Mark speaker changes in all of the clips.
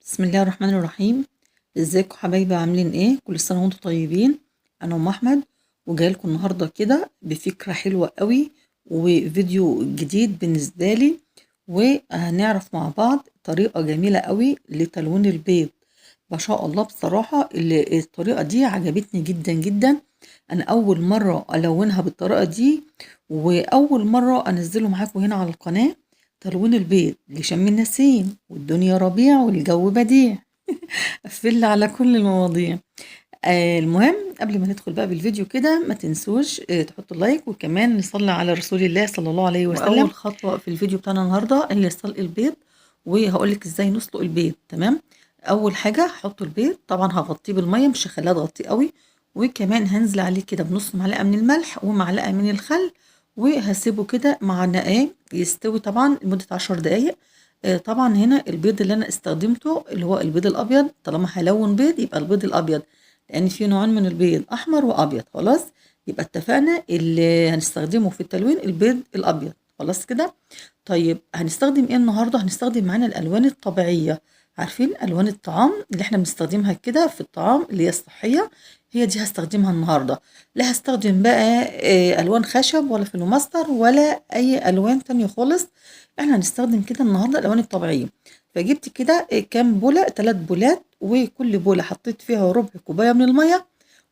Speaker 1: بسم الله الرحمن الرحيم. ازيكم حبايبي؟ عاملين ايه؟ كل سنة وانتم طيبين. انا ام احمد وجايلكم النهارده كده بفكره حلوة قوي وفيديو جديد بالنسبة لي، وهنعرف مع بعض طريقه جميلة قوي لتلوين البيض. ما شاء الله، بصراحة الطريقة دي عجبتني جدا جدا. انا اول مرة الونها بالطريقة دي، واول مرة انزله معاكم هنا على القناة تلوين البيض لشم النسيم، والدنيا ربيع والجو بديع. قفل على كل المواضيع. المهم قبل ما ندخل بقى بالفيديو كده، ما تنسوش تحطوا لايك، وكمان نصلي على رسول الله صلى الله عليه وسلم. واول خطوة في الفيديو بتاعنا النهارده هي سلق البيض، وهقولك ازاي نسلق البيض. تمام، اول حاجة هحط البيض، طبعا هغطيه بالمية، مش هخليها تغطيه قوي، وكمان هنزل عليه كده بنص معلقه من الملح ومعلقة من الخل، وهسيبه كده مع نقاه يستوي طبعا لمدة 10 دقايق. طبعا هنا البيض اللي انا استخدمته اللي هو البيض الابيض، طالما هلون بيض يبقى البيض الابيض، لان في نوعين من البيض، احمر وابيض. خلاص يبقى اتفقنا اللي هنستخدمه في التلوين البيض الابيض. خلاص كده. طيب هنستخدم ايه النهارده؟ هنستخدم معانا الالوان الطبيعية، عارفين الوان الطعام اللي احنا بنستخدمها كده في الطعام اللي هي الصحية، هي دي هستخدمها النهارده. لا هستخدم بقى الوان خشب ولا فلوماستر ولا اي الوان تانية خالص، احنا هنستخدم كده النهارده الالوان الطبيعية. فجبت كده كام بوله، 3 بولات، وكل بوله حطيت فيها ربع كوباية من المية،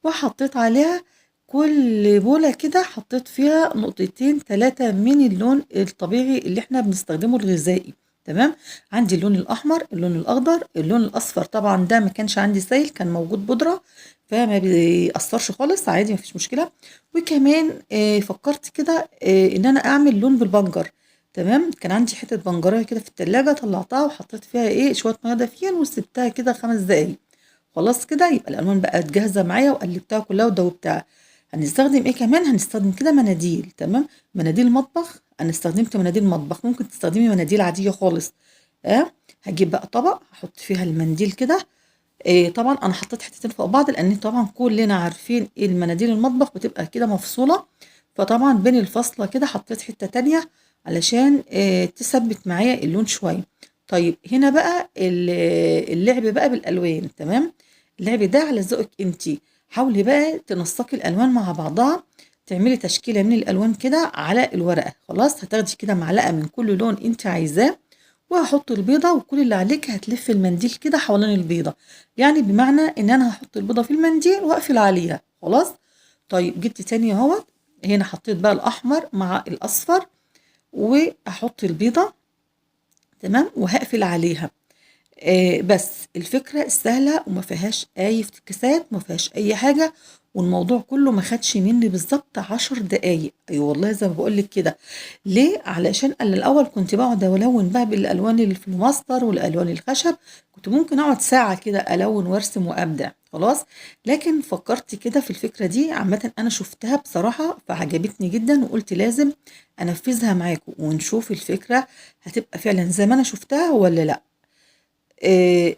Speaker 1: وحطيت عليها كل بوله كده حطيت فيها نقطتين 3 من اللون الطبيعي اللي احنا بنستخدمه الغذائي. تمام، عندي اللون الاحمر، اللون الاخضر، اللون الاصفر. طبعا ده ما كانش عندي سايل، كان موجود بودره، فما بيأثرش خالص، عادي مفيش مشكلة. وكمان فكرت كده ان انا اعمل لون بالبنجر. تمام، كان عندي حتة بنجريه كده في التلاجة، طلعتها وحطيت فيها ايه شوية مية دافيين وسبتها كده 5 دقايق. خلاص كده يبقى الالوان بقت جاهزة معايا، وقلبتها كلها ودوبتها. هنستخدم ايه كمان؟ هنستخدم كده مناديل. تمام، مناديل مطبخ. انا استخدمت مناديل مطبخ، ممكن تستخدمي مناديل عادية خالص. هجيب بقى طبق هحط فيها المنديل كده. طبعا انا حطيت حتتين فوق بعض، لان طبعا كلنا عارفين المناديل المطبخ بتبقى كده مفصوله، فطبعا بين الفاصلة كده حطيت حتة تانية علشان تثبت معايا اللون شوية. طيب هنا بقى اللعب بقى بالالوان. تمام، اللعب ده على ذوقك انتي، حاولي بقى تنسقي الالوان مع بعضها، تعملي تشكيله من الالوان كده على الورقة. خلاص هتاخدي كده معلقه من كل لون انت عايزاه، وهحط البيضة، وكل اللي عليك هتلف المنديل كده حوالين البيضة، يعني بمعنى ان انا هحط البيضة في المنديل واقفل عليها. خلاص. طيب جبت تاني اهوت، هنا حطيت بقى الاحمر مع الاصفر، واحط البيضة. تمام، وهقفل عليها. بس الفكرة سهلة وما فيهاش اي افتكاسات، ما فيهاش اي حاجة، والموضوع كله ما خدش مني بالظبط 10 دقايق. ايوه والله زي ما بقولك كده. ليه؟ علشان انا الاول كنت بقعد الون بقى بالالوان الفلوماستر والالوان الخشب، كنت ممكن اقعد ساعة كده الون وارسم وابدع. خلاص، لكن فكرت كده في الفكرة دي عامة، انا شفتها بصراحة فعجبتني جدا، وقلت لازم انفذها معاكم ونشوف الفكرة هتبقى فعلا زي ما انا شفتها ولا لا.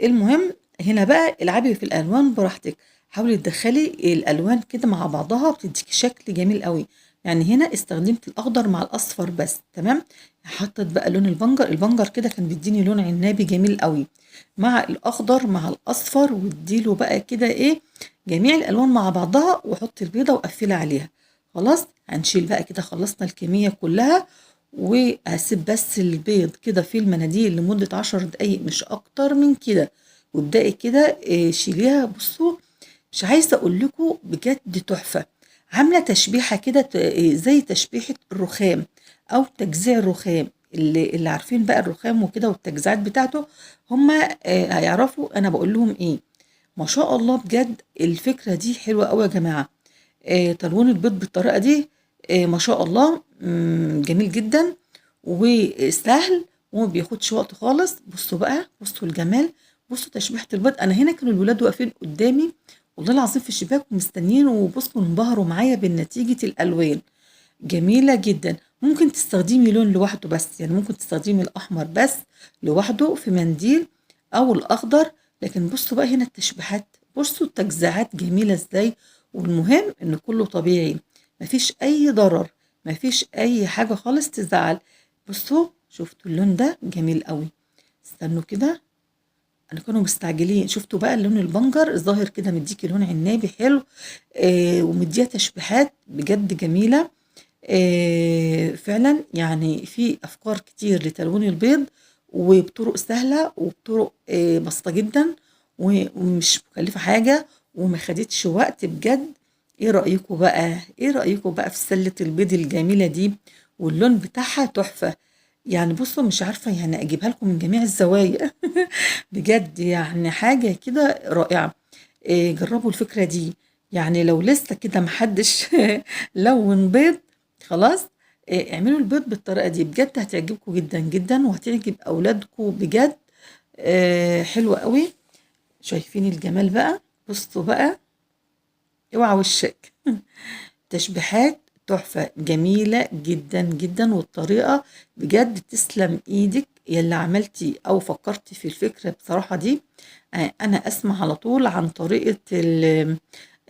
Speaker 1: المهم هنا بقى العبي في الالوان براحتك، حاولي تدخلي الالوان كده مع بعضها، بتديكي شكل جميل قوي. يعني هنا استخدمت الاخضر مع الاصفر بس. تمام، حطيت بقى لون البنجر، البنجر كده كان بيديني لون عنابي جميل قوي مع الاخضر مع الاصفر، واديله بقى كده ايه جميع الالوان مع بعضها، وحطي البيضة وقفلي عليها. خلاص هنشيل بقى كده، خلصنا الكمية كلها، وهسيب بس البيض كده في المناديل لمدة 10 دقايق مش أكتر من كده، وابدأي كده شيليها. بصوا مش عايزة أقول لكم بجد تحفة، عاملة تشبيحة كده زي تشبيحة الرخام أو تجزيع الرخام. اللي عارفين بقى الرخام وكده والتجزيعات بتاعته هما هيعرفوا أنا بقول لهم إيه. ما شاء الله بجد الفكرة دي حلوة أوي يا جماعة. تلوين البيض بالطريقة دي ما شاء الله، جميل جدا وسهل وما بياخدش وقت خالص. بصوا بقى، بصوا الجمال، بصوا تشبيحة البيض. انا هنا كانوا الولاد واقفين قدامي والله العظيم في الشباك ومستنيين، وبصوا انبهروا معايا بالنتيجة. الالوان جميلة جدا. ممكن تستخدمي لون لوحده بس، يعني ممكن تستخدمي الاحمر بس لوحده في منديل او الاخضر، لكن بصوا بقى هنا التشبيحات، بصوا التجزيعات جميلة ازاي. والمهم ان كله طبيعي، مفيش اي ضرر، مفيش اي حاجة خالص تزعل. بصوا شفتوا اللون ده جميل قوي. استنوا كده، انا كانوا مستعجلين. شفتوا بقى اللون البنجر الظاهر كده مديكي لون عنابي حلو، ومديها تشبيحات بجد جميلة. فعلا يعني في افكار كتير لتلوين البيض، وبطرق سهلة وبطرق بسيطة جدا ومش مكلفة حاجة وما خدتش وقت بجد. ايه رأيكم بقى؟ ايه رأيكم بقى في سلة البيض الجميلة دي؟ واللون بتاعها تحفة. يعني بصوا مش عارفة يعني اجيبها لكم من جميع الزوايا بجد، يعني حاجة كده رائعة. جربوا الفكرة دي، يعني لو لسه كده محدش لون بيض خلاص، اعملوا البيض بالطريقة دي بجد، هتعجبكم جدا جدا وهتعجب اولادكم بجد. حلوة قوي. شايفين الجمال بقى؟ بصوا بقى، اوعى وشك تشبيحات تحفة جميلة جدا جدا، والطريقة بجد تسلم ايدك يلي عملتي او فكرتي في الفكرة بصراحة دي. انا اسمع على طول عن طريقة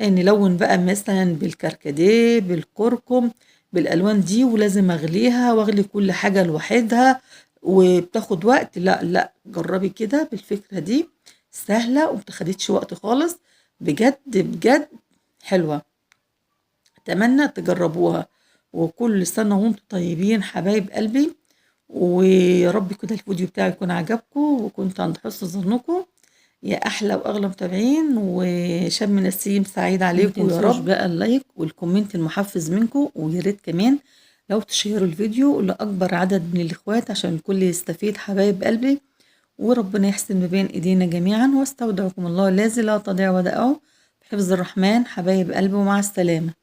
Speaker 1: نلون بقى مثلا بالكركديه بالكركم بالالوان دي، ولازم اغليها واغلي كل حاجة لوحدها وبتاخد وقت. لا لا، جربي كده بالفكرة دي، سهلة ومتاخدتش وقت خالص، بجد بجد حلوة. اتمنى تجربوها، وكل سنة وانتم طيبين حبايب قلبي، ويا رب كده الفيديو بتاعي يكون عجبكم وكنت عند حسن ظنكم يا احلى واغلى متابعين. وشم نسيم سعيد عليكم يا
Speaker 2: متنسوش
Speaker 1: رب.
Speaker 2: بقى ال like وال comment المحفز منكم، ويا ريت كمان لو تشيروا الفيديو لاكبر عدد من الاخوات عشان الكل يستفيد حبايب قلبي، وربنا يحسن ما بين ايدينا جميعا. واستودعكم الله الذي لا تضيع ودائعه، بحفظ الرحمن حبايب قلبي، ومع السلامة.